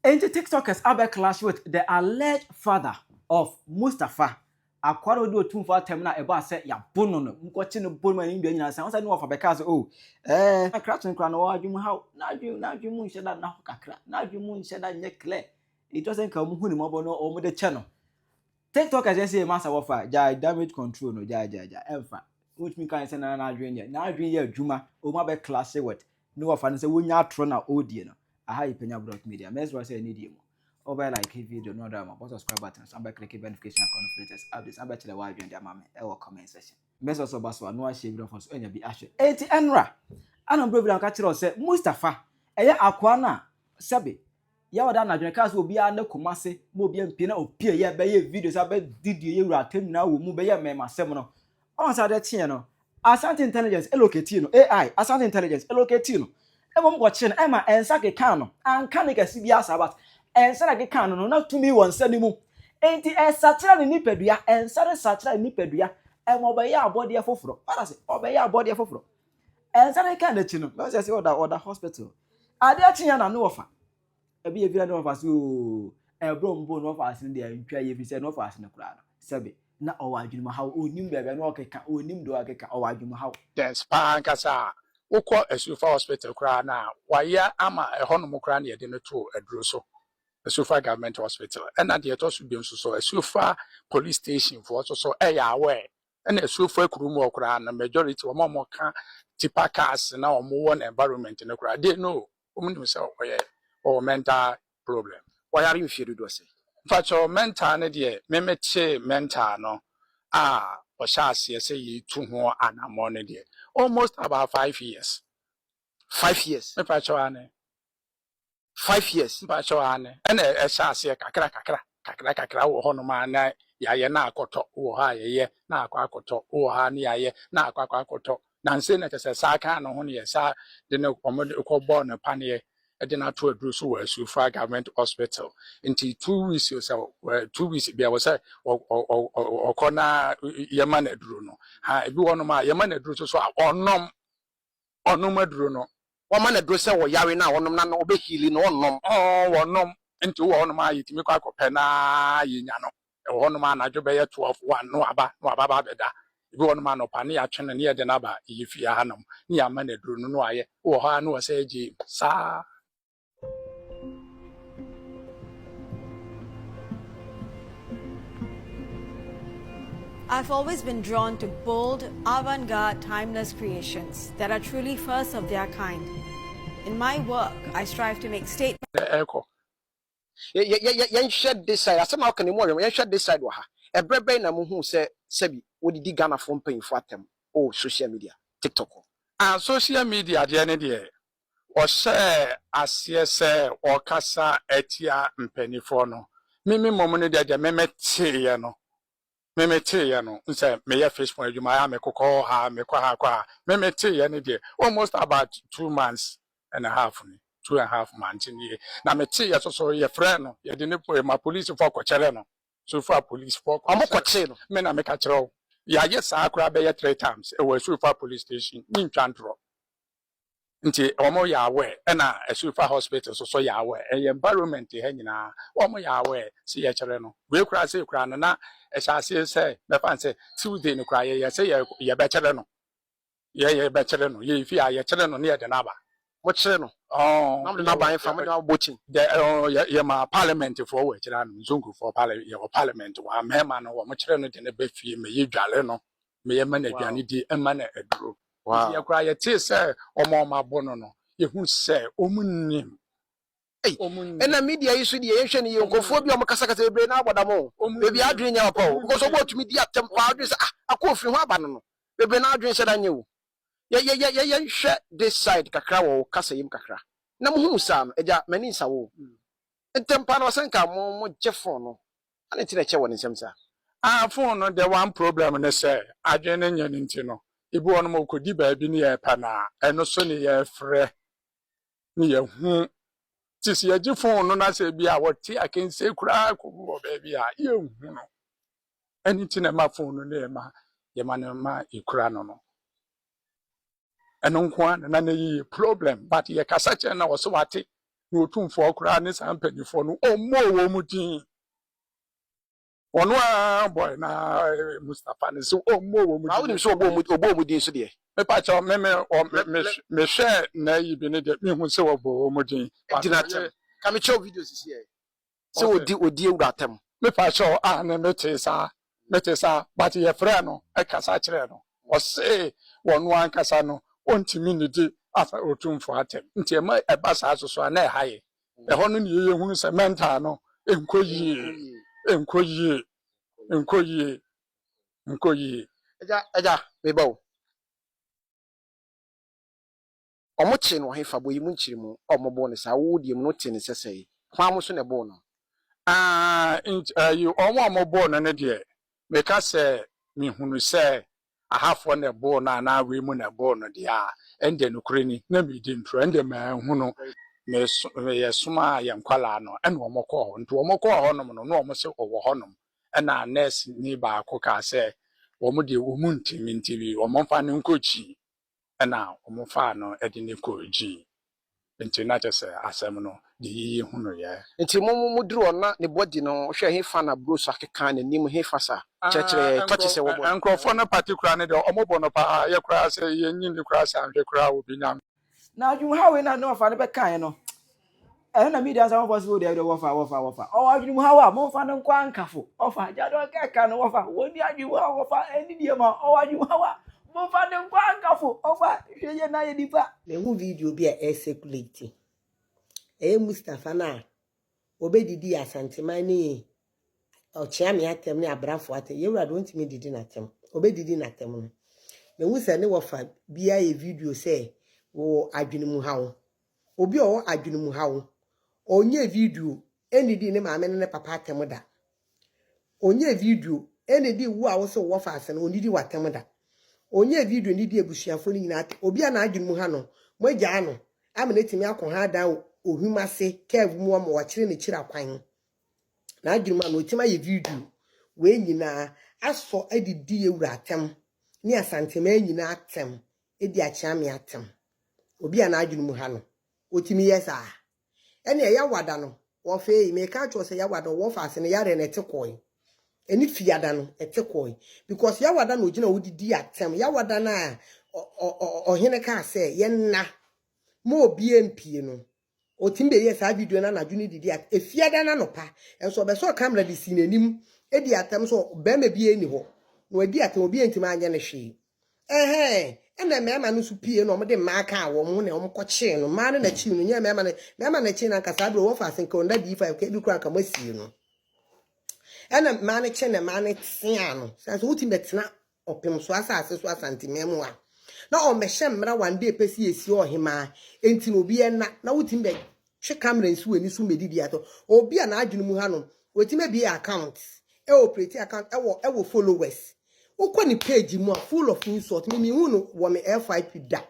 Enti TikTokers abɛ clash with the alleged father of Mustapha, akoa no a odi otumfoɔ atɛm no a ɛbaa sɛ yɛabo no no, mokɔkye no bɔ no ma ne nnua nyinaa sa. Wɔn sɛ ne wɔfa bɛkaa sɛ, oh, ɛɛ, krakye no koraa no ɔwɔ adwene mu haw, n'adwene n'adwene mu nhyɛ da nna hɔ kakra, n'adwene mu nhyɛ da nyɛ clear. Ɛtɔ sɛ nka wɔn hu ne mmɔbɔ no wɔn de kyɛ no. TikTokers yɛ sɛ masa wɔfa gyae damage control no gyae gyae gyae ɛmfa. Wotumi kan sɛ na n'adwene yɛ n'adwene yɛ adwuma, wɔn abɛ clash with ne wɔfa no sɛ wonya atoro na ɔredie no. Aha yɛ Panya Blog Media. Mɛsrɛ sɛ ɛne die mu. Wobɛyɛ like video no ɔdɔ ama bɔ subscribe button so abɛ click notification icon no for latest updates abɛkyerɛ w'adwene de ama me ɛwɔ comment section. Mɛsrɛ sɛ ɔba so a na wahyɛ video fo so anya bi ahwɛ. Enti ɛnora ana bro bi ka kyerɛ wo sɛ Mustapha ɛyɛ akoa no a sɛbe yɛ ɔda anadwo no kaa sɛ obiara ne Kumase ma obiara mpie na opie yɛ bɛyɛ video sɛ abɛdidi yɛ wura atam nyinaa wɔ mu bɛyɛ mmɛmasɛm no. Ɔn sɛ adeɛ kyeeɛ no, Asante Intelligence locatii no, AI, Asante Intelligence locatii no, mmom kɔkyee no, ɛma nsa kekaa no, anka ne kɛse biara saa, but nsa na kekaa no no, na tumi wɔ nsa no mu, enti ɛsakyera ne nipadua, nsa no sakyera ne nipadua, ɛma ɔbɛyɛ abɔdeɛ foforɔ, wata ase, ɔbɛyɛ abɔdeɛ foforɔ. Nsa no kekaa n'akyi no, mɛsɛ sɛ ɔda ɔda hospital, adeɛ kyeeɛ na ne wɔfa, ebi yɛ fi na ne wɔfa so oo, ɛbrɛ mpo ne wɔfa ase no deɛ ntwa yɛ fi sɛ ne wɔfa ase no koraa no, sɛbe. Na ɔwɔ adwenemhaw, ɔnnim baabi a na ɔkeka, ɔnnim deɛ ɔkeka, ɔwɔ adwenemhaw. Dɛns paa ankasa a, wokɔ Asufa hospital koraa no a, wɔayɛ ama ɛhɔnom koraa na yɛde no too aduro so, Asufa Government Hospital. Ɛna deɛ ɛtɔ so bio nso so, Asufa Police Station foɔ nso so ɛyɛ aware. Ɛna Asufa kurom hɔ koraa no, majority wɔn a wɔka tipa cars na wɔwɔ no environment no koraa, they know, wɔn nim sɛ ɔyɛ ɔwɔ mental problem. Wayare mfie dodoɔ sɛn? Mpakyɛw mental no deɛ me me tee mental no a ɔhyɛ aseɛ sɛ yɛtu ho anamɔ no deɛ almost about 5 years. 5 years? Mepakyɛw ane. 5 years? Mpakyɛw ane, ɛna ɛhyɛ aseɛ kakra kakra kakra kakra wɔ hɔnom a na yɛayɛ na akɔtɔ wɔ hɔ a yɛyɛ na akɔ akɔtɔ wɔ hɔ a na yɛayɛ na akɔ akɔ akɔtɔ nanse na kyɛ sɛ saa kan no ho no yɛ saa de no wɔn de kɔ bɔɔ no paneɛ de no ato aduro so wɔ Asufa Government Hospital. Nti 2 weeks sɛ 2 weeks bia wɔ sɛ ɔkɔ na yɛma no aduro no ha. Ebi wɔ nom a yɛma no aduro so so a ɔnom ɔnom aduro no. Wɔma no aduro sɛ wɔyare no a ɔnom na ɔbɛheal no, ɔnnom? Ɔɔ, wɔnom. Nti wɔ hɔnom a yɛtumi kɔ akɔpɛ na yɛnya no ɛwɔ hɔnom a anadwo bɛyɛ 12 1 no aba na waba ba abɛda. Ebi wɔ hɔnom anɔpa ne yɛatwe no ne yɛde no aba yɛ fie hanom ne yɛama no aduro no na wayɛ wɔ hɔ a na wɔ sɛ gye saa. I've always been drawn to bold, avant-garde, timeless creations that are truly first of their kind. In my work, I strive to make statements. Ɛkɔ. Yɛnhwɛ this side, asɛm a ɔka ne mu ɔyɛ, yɛnhwɛ this side wɔ ha. Ɛberɛ bɛn na muhu sɛ sɛbi wodidi Ghanafoɔ mpanyinfoɔ atɛm o social media, TikTok hɔ? A social media deɛ ne deɛ ɔhyɛ aseɛ sɛ ɔkasa atia mpanimfoɔ no, mimi mmom no deɛ meme teeɛ no nsɛ meyɛ fish pond adwuma a mekokɔ ha, mekɔ ha kɔ ha. Meme teeɛ no deɛ almost about 2 months and a half ni, 2.5 months nie na meteeɛ so so yɛfrɛ no, yɛde ne ma polisifoɔ kɔkyerɛ no so far, polisifoɔ. Ɔmo kɔkyee no? Me na meka kyerɛ wo, yɛayɛ saa koraa bɛyɛ three times ɛwɔ Asufa Police Station ne ntwa ntorɔ. Nti wɔn yɛ aware, ɛna Asufa Hospital so so yɛ aware, ɛyɛ environment ha nyinaa wɔn yɛ aware si yɛkyerɛ no. Wei koraa sɛ koraa no na ɛhyɛ aseɛ sɛ bɛfa sɛ Tuesday no koraa yɛyɛ sɛ yɛ yɛbɛkyerɛ no, yɛ yɛbɛkyerɛ no, yɛ fi a yɛkyerɛ no ne yɛde n'aba. Mokyerɛ no? Ɔɔ. Na mode n'aba fa mode n'abɔ kyin? Dɛ ɛɔ yɛ yɛma parliament foɔ wɔ akyire ano, nzonkufoɔ parliament, yɛwɔ parliament wɔ ha. Mmarima no wɔn kyerɛ no de ne bɛ fie, mɛ yɛ dwale no, mɛ yɛ ma no aduane di, ɛma no aduro. Nti yɛ koraa yɛtee sɛ ɔmo a ɔmo abɔ no no, yɛhu sɛ ɔmo nim. Ei, ɔmo nim. Ɛna media yi so deɛ, yɛnhwɛ no yie. Nkurɔfoɔ bi a ɔmo kasakasa bebree na abɔ dam o. Ɔmo beebi nim. Adwene nyɛ papa o, Ɔmo because nim. ɔmo otumi di atɛm paa, adwene sɛ ah, akɔ ofiri ho aba no no bebree na adwene hyɛ da nyɛ o. Yɛ yɛ yɛ yɛnhwɛ this side kakra wɔ wo kasa yim kakra na mo hu saa no, agya m'ani nsa wo ntɛm paa na wɔsɛ nka mo gye phone no ane nti na ɛkyɛ wɔ ne nsɛm saa. Ah, phone no, the one problem ne sɛ adwene ne nyɛ ne nti no, ebi wɔ nom okodi baabi ne yɛpɛ na ɛno so ne yɛfrɛ ne yɛhu ti sɛ yɛgye phone no na sɛ bi a wɔte akansie koraa kɔgu wɔ baabi a yɛnhu no. Ɛno nti na ɛma phone no ne yɛma yɛma no ma ekura no no ɛno nko ara na na ne yɛ problem, but yɛkasa kyerɛ na wɔsɛ wate. Na Otumfoɔ koraa ne saa mpanimfoɔ no, ɔmmɔɔ wɔn din. Ɔno ara bɔe na Mustapha no sɛ ɔmmɔɔ wɔn din. Wonim sɛ ɔbɔɔ wɔn din so deɛ? Mepa kyɛw, me me mehwɛɛ n'ayi bi no deɛ, mehu sɛ ɔbɔɔ wɔn din. Di n'atɛm. Ka mekyerɛ wo video sisi ɛ. Sɛ ɔdi ɔdi awura atɛm. Mepa kyɛw, aane metee saa, metee saa, but yɛfrɛɛ no kasa kyerɛɛ no. Ɔse ɔno ankasa no ɔntumi nnidi afa Otumfoɔ atɛm. Nti ɛma ɛba saa soso a na ɛha yɛn. Ɛhɔ no ne yɛhunu sɛ mental no nkɔ yie, nkɔ yie, nkɔ yie, nkɔ yie. Agya, agya, meba o. Ɔmo kyee no wɔ hefa? Bɔ yi mu nkyeremu a ɔmo bɔɔ no saa. Wo deɛ mu no wotee no sɛ sɛe? Hwan mo so na ɛbɔɔ no? Ah, nti ayi, wɔn a wɔbɔɔ no no deɛ, meka sɛ mehunu sɛ ahafoɔ na ɛbɔɔ no anaa wei mu na ɛbɔɔ no deɛ a, ɛndeɛ nokorɛ ni, na meredi ntorɔ, ɛndeɛ manhu no. Meso, yɛsomaa yɛn nkwadaa no, ɛna wɔkɔɔ hɔ. Nti wɔkɔɔ hɔnom no, na wɔse ɔwɔ hɔnom. Ɛna nɛɛseni baako kaa sɛ, wɔn deɛ wɔntumi nti wɔmfa no nkɔ Gyi. Ɛna wɔfaa no de no kɔɔ Gyi. Nti na kyerɛ sɛ asɛm no deɛ yiyi hunuiɛ. Nti mo mo duru hɔ na ne body no wohwɛ he fa na bros akeka n'anim he fa sa kyerɛkyerɛ touches a ɛwɔ body. Nkurɔfoɔ no particular no deɛ ɔmo bɔ no paa yɛ koraa sɛ yɛn nyi koraa sɛ anhwɛ koraa obi nya. Na adwenemhaw wei na ne ɔfa no bɛkaeɛ no, ɛno na media nsa wɔfa so deɛ wɔfa wɔfa wɔfa ɔwɔ adwenemhaw a momfa no nkɔ ankafo ɔfa gya de ɔkɛka no wɔfa wɔni adwenemhaw wɔfa ɛni deɛ ma ɔwɔ adwenemhaw a momfa no nkɔ ankafo ɔfa hwɛ yɛ na yɛ nipa. Mehu video bi a ɛrecirculate. Ɛyɛ Mustapha no a ɔbɛdidi Asanteman ne Ɔkyeame atɛm ne Abrafo atɛm. Yɛn wura de ɔntumi didi n'atɛm. Ɔbɛdidi n'atɛm no. Mehu sɛ ne wɔfa bi ayɛ video sɛ wɔwɔ adwene mu haw. Obi a ɔwɔ adwene mu haw, ɔnyɛ video ɛnnidi ne maame ne ne papa atɛm da. Ɔnyɛ video ɛnnidi wo a wo sɛ wowɔ faase no, ɔnnidi w'atɛm da. Ɔnyɛ video nnidi abusuafoɔ no nyinaa atɛm. Obi a n'adwene mu ha no, moagyaa no ama no atumi akɔ ha adan ohwim ase curve mu ama wakyerɛ n'akyiri akwan. N'adwene mu a no, ɔtumi ayɛ video wei nyinaa asɔ adidi yɛwura atɛm ne Asanteman nyinaa atɛm edi akyeame atɛm. Obi a n'adwene mu ha no, otumi yɛ saa. Ɛnna Yawada no, wɔfei, meka akyerɛ sɛ Yawada ɔwɔ faase no yareɛ no ɛte kɔe. Ɛne Fiada no ɛte kɔe. Because Yawada na ogyina hɔ didi atɛm. Yawada no a ɔhene kaa sɛ yɛnna ma obi mpie no, Otumi bɛyɛɛ saa video no anadwo no didi at efiada no anɔpa nso ɔbɛsɔɔ camera de sii n'anim di atɛm sɛ barima biara nni hɔ na wadi atɛm obiara ntumi anyɛ no hwee. Ɛhɛn ɛna mmarima no nso pie na wɔde mmaa kaa wɔn ho na wɔkɔkyee no mmaa no na kyee no nyɛ mmarima no mmarima no kyee no anka saa berɛ wɔfa ase nka ɔnda D5 ka ebi koraa nka moasie no ɛna mmaa no kye na mmaa no tea no sɛ sɛ wotumi bɛtena ɔpem so asase so Asanteman mu a, na ɔmmɛhyɛ mmara one day pɛ sɛ yɛsi ɔhemaa, enti na obi ɛnna na wotumi bɛ twe camera nsi w'ani so mmɛdidi atɔ. Obi a n'adwene mu ha no, watumi abue account, ɛ operate account ɛwɔ ɛwɔ followers. Wokɔ ne page mu a, full of insult, me menhu no wɔ me FYP da.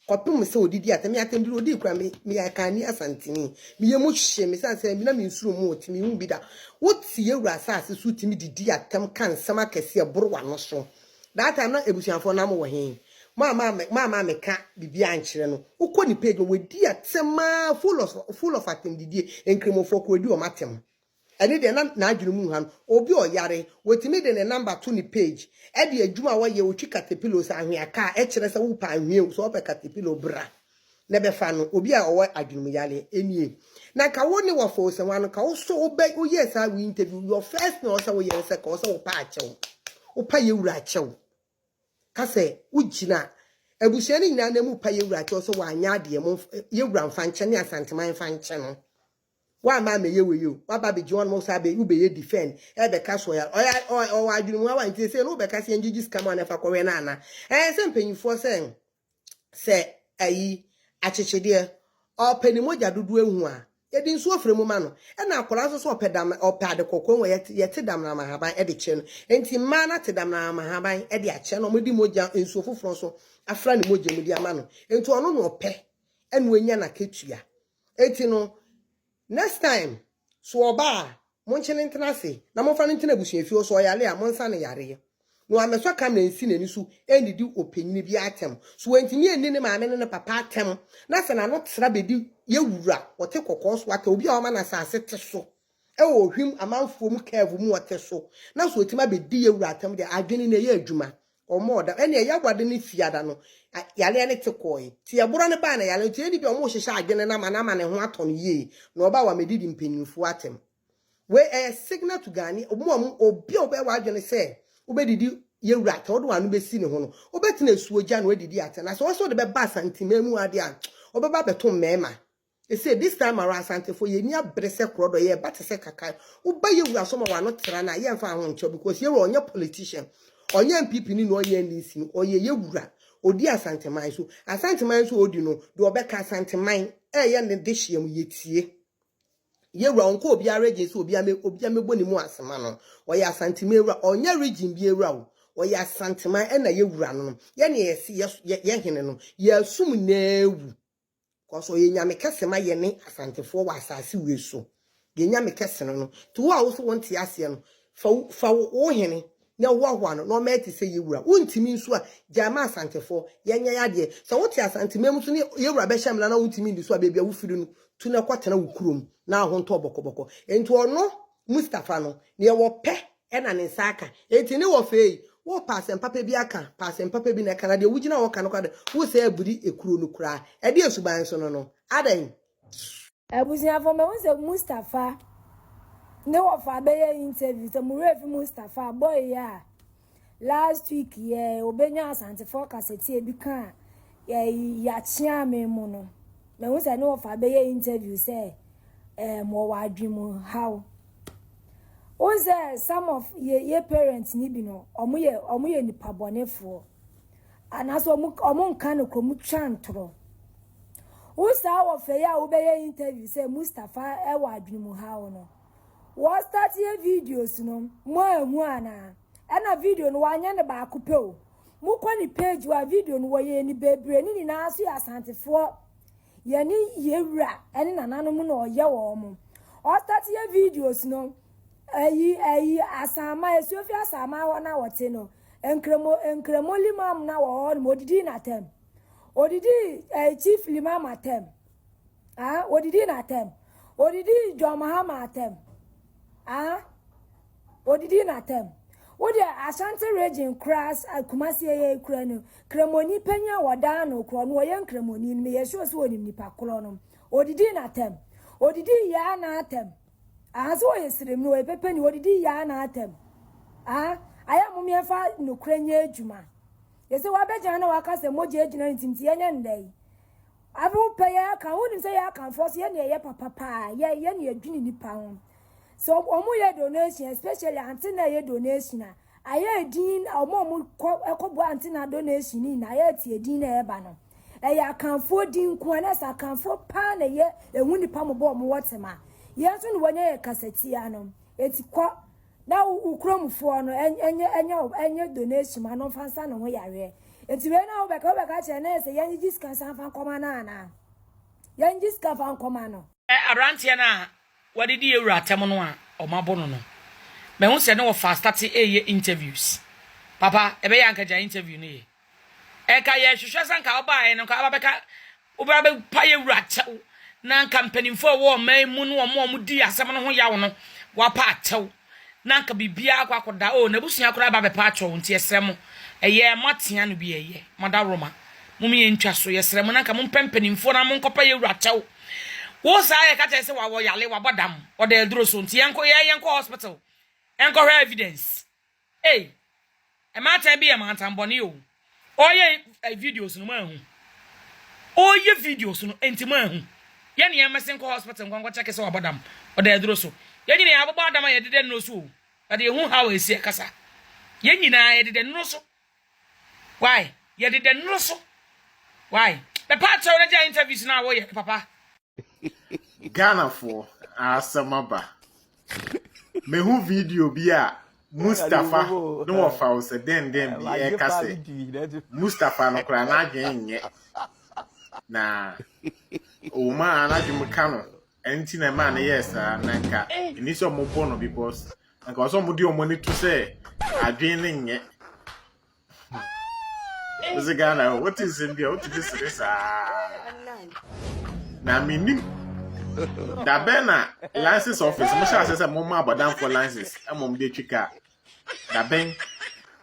Kɔpem sɛ odidi atɛm, me atɛm duru odii koraa me meyɛ Akanni Asanteni, me yam hye me sane sɛ na me nsuro mu ɔte me hu bi da. Wo te yɛwura asase so tumi didi atɛm ka nsɛm akɛse ɛboro w'ano so. That time na abusuafoɔ na mo wɔ he? Mo amma mo amma meka biribi ankyerɛ no. Wokɔ ne page mu wadi atɛm aa full of full of atɛmdidie, nkramofoɔ koraa odi wɔn atɛm. Ɛno deɛ na n'adwene mu nha no. Obi a ɔyare, wɔtumi de ne number to ne page, ɛde adwuma a ɔyɛ, ɔtwi caterpillar sɛ anhwea car, ɛkyerɛ sɛ wopɛ anhwea o, sɛ wopɛ caterpillar o, bra na bɛfa no. Obi a ɔwɔ adwene mu yareɛ, ɛnie. Na nka wo ne wɔfa o sɛ hwan no, nka wo so wobɛ, woyɛɛ saa wo interview, your first thing a ɔwɔ sɛ woyɛ ne sɛ, nka ɔwɔ sɛ wopa akyɛw. Wopa yɛwura akyɛw. Ka sɛ, wogyina abusua no nyinaa nan mu pa yɛwura akyɛw sɛ wanyɛ adeɛ, mo, yɛwura mfa nkyɛ ne Asanteman mfa nkyɛ no. Woamma ammɛyɛ wei o, woaba abɛgyina hɔ nom saa bɛ wobɛyɛ defend ɛbɛka so ɔyɛ ɔyɛ ɔwɔ adwene mu awa nti sɛ no wobɛka sɛ yɛngyegye sika ma na ɛfa kɔhwɛ no ana ɛɛ sɛ mpanyinfoɔ sɛ sɛ ayi akyekyedeɛ ɔpɛ ne mogya dodoɔ ehu a yɛde nsuo frɛ mu ma no ɛna akwadaa nso so ɔpɛ dam ɔpɛ ade kɔkɔɔ ehu a yɛte yɛte damnam ahaban ɛde kyerɛ no nti mmaa no ate damnam ahaban ɛde akyerɛ no wɔde mogya nsuo foforɔ nso afra ne mogya mu de ama no nti ɔno na ɔpɛ ɛna wanya n'akatua Enti no, next time, so ɔba a, monkye no ntena ase, na momfa no ntena abusuafie hɔ, sɛ ɔyare a, monsa no yareɛ. Na wammɛsɔ camera nsi n'ani so annidi ɔpanyini biara atɛm. So wantumi anni ne maame ne ne papa atɛm, na sɛ n'ano tra bɛdi Yɛwura ɔte kɔkɔɔ so atɛ obi a wama no asase te so ɛwɔ ohwim amanfoɔ mu curve mu ɔte so na so ɔtumi abɛdi yɛwura atɛm deɛ adwene no ɛyɛ adwuma ɔmɔ ɔda ɛne ɛyɛ awade ne fiada no yareɛ no te kɔɔe nti ɛborɔ no baa na yareɛ nti ɛne bi a ɔmo hyehyɛ adwene no ama no ama ne ho atɔ no yie na ɔba wa mɛdidi mpanyinfoɔ atɛm. Wei ɛyɛ signal to Ghanaian, ɔmo a ɔmo obi a wobɛyɛ w'adwene sɛ wobɛdidi yɛwura atɛ wode w'ano bɛsi ne ho no, wobɛtena asuo gya na woadidi atɛ. Na sɛ wɔsɛ wode bɛba Asanteman mu adeɛ a, wobɛba abɛto mmarima. Ɛsɛ this time around Asantefoɔ yɛni abere sɛ korɔdɔ, yɛba te sɛ kaka. Woba yɛwura so ma w'ano tra no a, yɛmfa ho nkyɛw because yɛwura ɔnyɛ politician, ɔnyɛ NPP ni na ɔnyɛ NDC ni, ɔyɛ yɛwura. Ɔdi Asanteman so. Asanteman nso ɔdi no, deɛ ɔbɛka Asanteman ɛyɛ ne dehyeɛ mu yɛtie. Yɛwura ɔnkɔ obiara region sɛ obiara mɛ obiara mɛbɔ ne mu ase ma no. Ɔyɛ Asanteman wura, ɔnyɛ region bi wura o. Ɔyɛ Asanteman ɛna yɛwura no no. Yɛne yɛse yɛ yɛ hene no, yɛasum na awu. Kɔsɔ ɔyɛ nyame kɛse ma yɛne Asantefoɔ wɔ asase wei so. Yɛ nyame kɛse no no. Nti wo a wo so wonte aseɛ no, fa fa wo hene na hoahoa no na ɔmmɛyɛ te sɛ yɛwura. Wontumi nso a, gyae ma Asantefoɔ. Yɛnyɛ yɛadeɛ. Sɛ wote Asanteman mu nso ne yɛwura bɛhyɛ mmara na wontumi nni so a, baabi a wofiri no, tu na kɔtena wo kurom na wo ho ntɔ wo bɔkɔbɔkɔ. Enti ɔno, Mustapha no, deɛ wɔpɛ na ne nsa aka. Enti ne wɔfɛ yi, wopɛ asɛm papa bi aka, pɛ asɛm papa bi na ɛka, na deɛ wogyina hɔ ka no koraa de, wosɛe abiri ekuro no koraa. Ɛdeɛn suban nso no no? Adɛn? Abusuafo mahu sɛ Mustapha ne wɔfa bɛyɛ interview sɛ mo werɛ fi Mustapha boy yi a last week yɛ obenya Asantefoɔ kasatie bi ka yɛ yakyea me mu no mahu sɛ ne wɔfa bɛyɛ interview sɛ ɛɛm wɔwɔ adwene mu haw wohu sɛ some of yɛ yɛ parents ni bi no ɔmo yɛ ɔmo yɛ nipa bɔnefoɔ anaasɛ ɔmo ɔmo nka no kɔ ɔmo twa ntorɔ. Wo saa wɔ fɛ yi a wobɛyɛ interview sɛ Mustapha wɔ adwene mu haw no. Wɔ start yɛ videos no, mo anhu anaa? Ɛna video no wanyɛ no baako pɛ o. Mokɔ ne page hɔ a video no wɔyɛ ne bebree ne nyinaa so yɛ Asantefoɔ. Yɛne yɛwura ɛne nananom na ɔyɛ wɔn mo. Ɔ start yɛ videos no, ayi ayi Asaman, Asuofi Asaman hɔ na wɔte no. Nkremo Nkremo limam na wɔ hɔ no odidii n'atɛm. Odidii eh, Chief Limam atɛm. Ah, odidii n'atɛm. Odidii John Mahama atɛm. Ah, odidii n'atɛm. Wo deɛ Ashanti region koraa Kumasi yɛ kura no. Kremoni panyin a wɔdaa no korɔ no ɔyɛ nkremoni no meyɛ sure sɛ onim nipa korɔ no. Odidii n'atɛm. Odidii yaa n'atɛm. Ah, sɛ ɔyɛ srem no ɔyɛ pɛpɛni odidii yaa n'atɛm. Ah, ayɛ mo mmiɛnfa nokorɛ nyɛ adwuma. Yɛsɛ wabɛgyina na waka sɛ mogya agyina ne tim nti yɛnyɛ no dɛn? Afei wopɛ yɛ aka wonim sɛ yɛ akanfoɔ so yɛ ne yɛyɛ papa paa yɛ yɛ ne yɛdwene nipa ho sɛ wɔn yɛ donation especially ante na ɛyɛ donation a ayɛ edin wɔn a wɔn kɔ ɛkɔboa ante na donation ne nyinaa ayɛ ɛte edin na ɛba no ɛyɛ akanfoɔ din nko a na ɛsɛ akanfoɔ paa na ɛyɛ ehu nipa mo bɔ wɔn wɔ tema yɛn nso na wɔnyɛ yɛ kasatia no eti kɔ Na wo wo kuromfoɔ no ɛnyɛ ɛnyɛ ɛnyɛ donation ma no nfa nsa ne ho yareɛ. Nti wei na wobɛka wobɛka kyerɛ na yɛ sɛ yɛn gye sika nsa nfa nkɔma no anaa? Yɛn gye sika fa nkɔma no. Aberanteɛ no a wadidi yɛwura atɛm no a ɔmo abo no no mahu sɛ ne wɔfa astate ɛyɛ interviews papa ɛbɛyɛ anka gyae interview no yɛ ɛnka yɛhwehwɛ sɛ nka wobaeɛ no nka aba bɛka Wobɛba abɛpa yɛn wura kyɛw, na anka mpanimfoɔ a wɔwɔ ɔman mu ne wɔn a wɔdi asɛm no ho yaw no, wɔapa akyɛw, na anka biribiara akɔ akɔda. O, n'abusua koraa ba abɛpa akyɛw, nti yɛsrɛ mo, ɛyɛ moatea no bi ɛyɛ, moadaworoma, mom yɛntwa so, yɛsrɛ mo, na anka mompɛ mpanimfoɔ na monkɔpa yɛn wura kyɛw. Wo saa yɛka kyerɛ sɛ wawɔ yale, wabɔ dam, ɔda aduro so, nti yɛnkɔ, yɛnkɔ hospital, nkɔhwɛ evidence. Ei, mmaatan bi yɛ mantan bɔne o. Ɔyɛ eh, videos no moahu. Ɔyɛ videos no enti moahu. Yɛ ne yɛn mmɛsen kɔ hospital nkɔ nkɔ kyɛke sɛ wabɔ dam. Ɔda aduro so. Yɛn nyinaa yɛabobɔ adam a yɛdeda nnuro so o. But yɛhu how ɛsi ɛkasa. Yɛn nyinaa yɛdeda nnuro so. Why? Yɛdeda nnuro so. Why? Bɛpa akyɛw na gya interviews no a wɔyɛ no papa. Ghanafoɔ asɛm aba. Mehu video bi a Mustapha ne wɔfa wo sɛ dɛndɛn bi ɛreka sɛ Mustapha no koraa n'adwene nyɛ na ɔwɔ mu a n'adwene ka no ɛnti na ɛmaa no yɛɛ saa na nka ɛni sɛ wɔbɔ no because nka ɔsɛ wɔde wɔn ani to sɛ adwene no nyɛ Wose Ghana wote nsɛm bi a wotumi sere saa. Na mennim da bɛn na license office mo hyɛ aseɛ sɛ moma abɔdamfoɔ license ma wɔn de atwi kaa. Da bɛn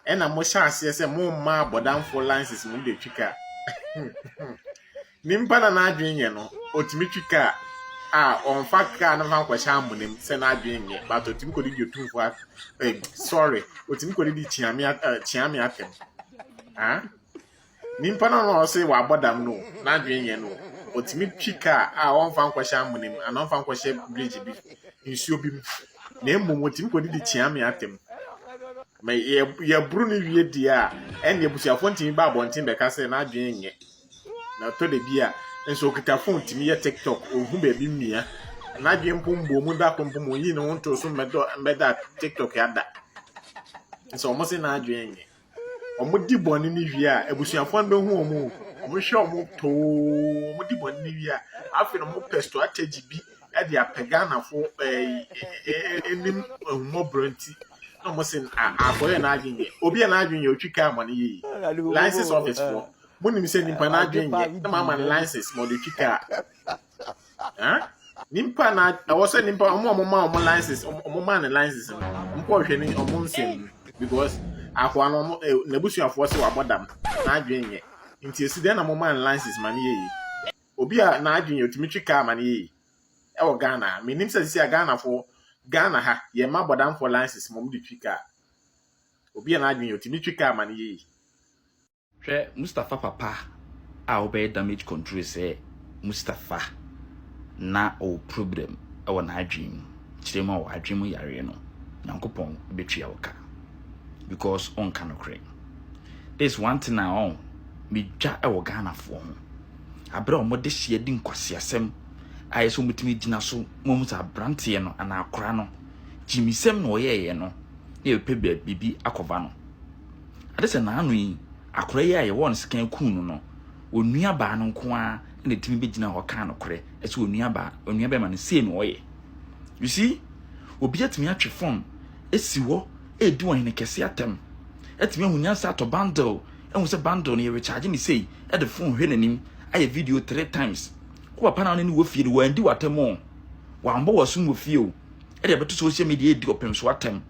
ɛna mo hyɛ aseɛ sɛ momma abɔdamfoɔ license ma wɔn de atwi kaa. Nimpa na n'adwene nyɛ no, otumi twi kaa a ɔmfa kaa no mfa nkɔhyɛ amona mu sɛ n'adwene nyɛ but otumi kɔdidi otumfoɔ at eh, sorry, otumi kɔdidi kyeame eh, kyeame atɛm. Ah? Nyimpa no na ɔse ɔabɔ dam no o, n'adwen nnyɛ no o, otumi twi kaar a ɔmmfa nnkɔhyɛ amona mu anaa ɔmmfa nnkɔhyɛ bridge bi, nsuo bi mu, na mbom otumi kɔdidi kyeame atam. Ma yɛboro no wie deɛ a, ɛnneɛ abusuafoɔ ntumi ba abɔnten bɛka sɛ n'adwen nyɛ. Na ɛtɔ da bi a, nso okita phone tumi yɛ TikTok, ɔhu baabi mmia. N'adwen mpo mbɔɔ mu da koro mpo ma onyii ne ho ntoo so mmɛda TikTok ada. Nso wɔn se n'adwen nyɛ. Wɔdi bɔne no wie a, abusuafoɔ no bɛhu wɔn o. Wɔhwɛ wɔn too. Wɔdi bɔne no wie a, afei na wɔpɛ strategy bi de apɛ Ghanafoɔ ɛɛ anim ahummɔborɔ nti na wɔn se akɔyɛ n'adwene nyɛ. Obi a n'adwene nyɛ otwi kaa ma no yɛ yie. License office foɔ, monim sɛ nipa n'adwene nyɛ na moama no license ma ɔde twi kaa. Huh? Nipa na ɛwɔ sɛ nipa ɔmo a ɔmo ma ɔmo license ɔmo ma ne license no ɔmo kɔ hwɛ ne ɔmo nsɛm mu because akoa no ɔmo eh, n'abusuafoɔ sɛ wabɔ dam n'adwene nyɛ nti esi dɛn na mo ma ne license ma ne yɛ yi obi a n'adwene yɛ otumi twi kaa ma ne yɛ yi ɛwɔ Ghana ha menim sɛ sisi a Ghanafoɔ Ghana ha yɛ ma bɔdamfoɔ license ma ɔmo de twi kaa obi a n'adwene yɛ otumi twi kaa ma ne yɛ yi. Hwɛ Mustafa papa a wobɛyɛ damage control sɛ Mustafa na ɔwɔ problem wɔ n'adwene mu kyerɛ mu a ɔwɔ adwene mu yareɛ no Nyankopɔn bɛtua wo ka because ɔnka nokorɛ this one thing a ɔn medwa wɔ Ghanafoɔ ho aberɛ a wɔde hyeɛ di nkwaseasɛm a yɛ sɛ wɔtumi gyina so ma wɔn sɛ aberanteɛ no anaa akora no gyimisɛm na ɔyɛɛyɛ no na yɛpɛ biribi akɔva no Ade sɛ n'ano yi, akora yi a yɛwɔɔ no sekan kuu no no, onua baa no nko ara na ɛtumi bɛgyina hɔ kaa nokorɛ sɛ onua baa, onua bɛrima no sei na ɔyɛ. You see, obi atumi atwe fon asi hɔ ɛredi ɔhene kɛse atɛm, atumi ahu nyansa atɔ bundle, ahu sɛ bundle no yɛ recharge ne sei, ɛde fon hwɛ n'anim, ayɛ video three times. Wo papa na ɔne no wɔ fie no, wandi w'atɛm o, wambɔ w'asom wɔ fie o, ɛde abɛto social media ɛredi ɔpem so atɛm,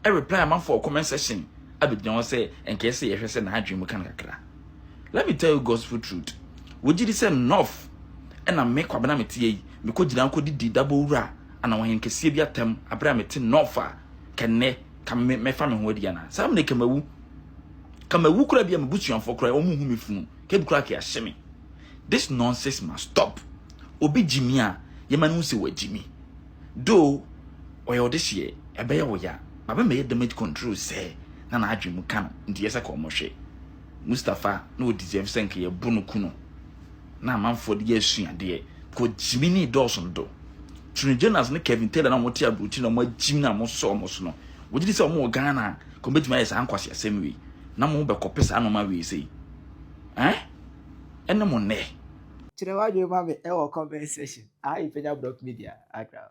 ɛreply amanfoɔ wɔ comment section. abɛgyina hɔ sɛ nka ɛsɛ yɛhwɛ sɛ n'adwene mu ka no kakra. Let me tell you gospel truth. Wogye di sɛ North ɛna me Kwabena mete yi mekɔ gyina kɔ didi dabo wura ana wɔn kɛseɛ bi atam abere a mete North a kɛnɛ ka me mɛfa me ho adi ana saa mene kamawu kamawu kora bi a mebusuafoɔ kora wɔn hu me funu kebi kora ke ahyɛ me. This nonsense must stop. Obi gyimi a yɛma no hu sɛ wagyimi. Though ɔyɛ ɔdehyeɛ, ɛbɛyɛ wo ya, but bɛmɛyɛ damage control sɛ na n'adwene mu ka no nti yɛsɛ ka ɔmo hwɛ. Mustapha na ɔ deserve sɛ nka yɛbo no ku no na amanfoɔ de yɛ asuadeɛ because gyimi ne dɔɔso dodo. Twene Jonas ne Kevin Taylor na ɔmo te aburokyiri na ɔmo agyimi na ɔmo sɔ ɔmo so no, wogye di sɛ ɔmo wɔ Ghana a ka ɔmo bɛtumi ayɛ saa nkwaseasɛm wei na mo bɛkɔpɛ saa nnoɔma wei sei eh? Ɛne mo nnɛ. Kyerɛ w'adwene ma me ɛwɔ comment section. Aha yɛ Pagya Block Media, Accra.